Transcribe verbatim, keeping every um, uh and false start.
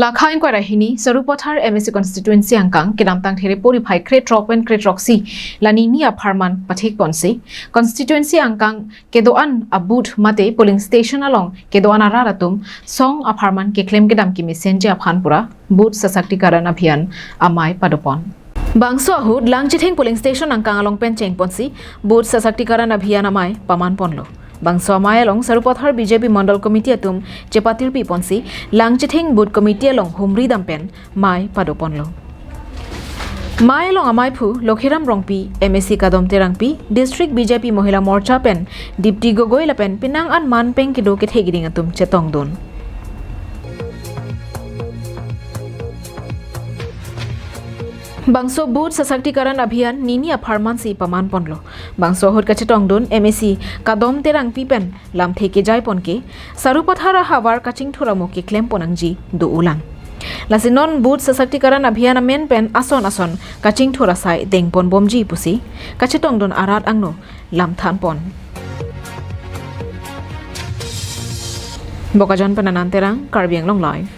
Lakha ingkoi ra hini Sarupathar M A C constituency angkang kedamtang Therepo riphai krethrok pen krethrok isi la nini apharman pathek ponsi constituency angkang kedo-an a-booth mate polling station along kedo-an arat atum song apharman keklem kedam kemesenji aphan pura Booth Sashaktikarana Abhiyan amei padopon. Bangso ahut Langchithing polling station angkang along pen chengponsi Booth Sashaktikarana Abhiyan amei paman ponlo. Bangso amei along Sarupathar B J P Mandal Committee atum chepatirpi ponsi Langchithing Booth Committee along humri dam pen mei padoponlo. Mei along ameiphu Lokhiram Rongpi, M A C Kadom Terangpi, District B J P Mohila Morcha pen Dipti Gogoi lapen penang an man peng kedo kethe giding atum chetongdun. Bangso Booth Sashaktikarana Abhiyan nini apharman si paman ponlo. Bangso ahut kachetongdun M A C Kadom Terangpi pen lamthe kejai pon ke Sarupathar ahavar kachingthur amo keklem pon nangji do-olang. Lasi non Booth Sashaktikarana Abhiyan amen pen ason ason kachingthur asai dengpon bomji pusi kachetongdun arat angno lamthan pon. Bokajan pen Anand Terang, Karbi Anglong Live.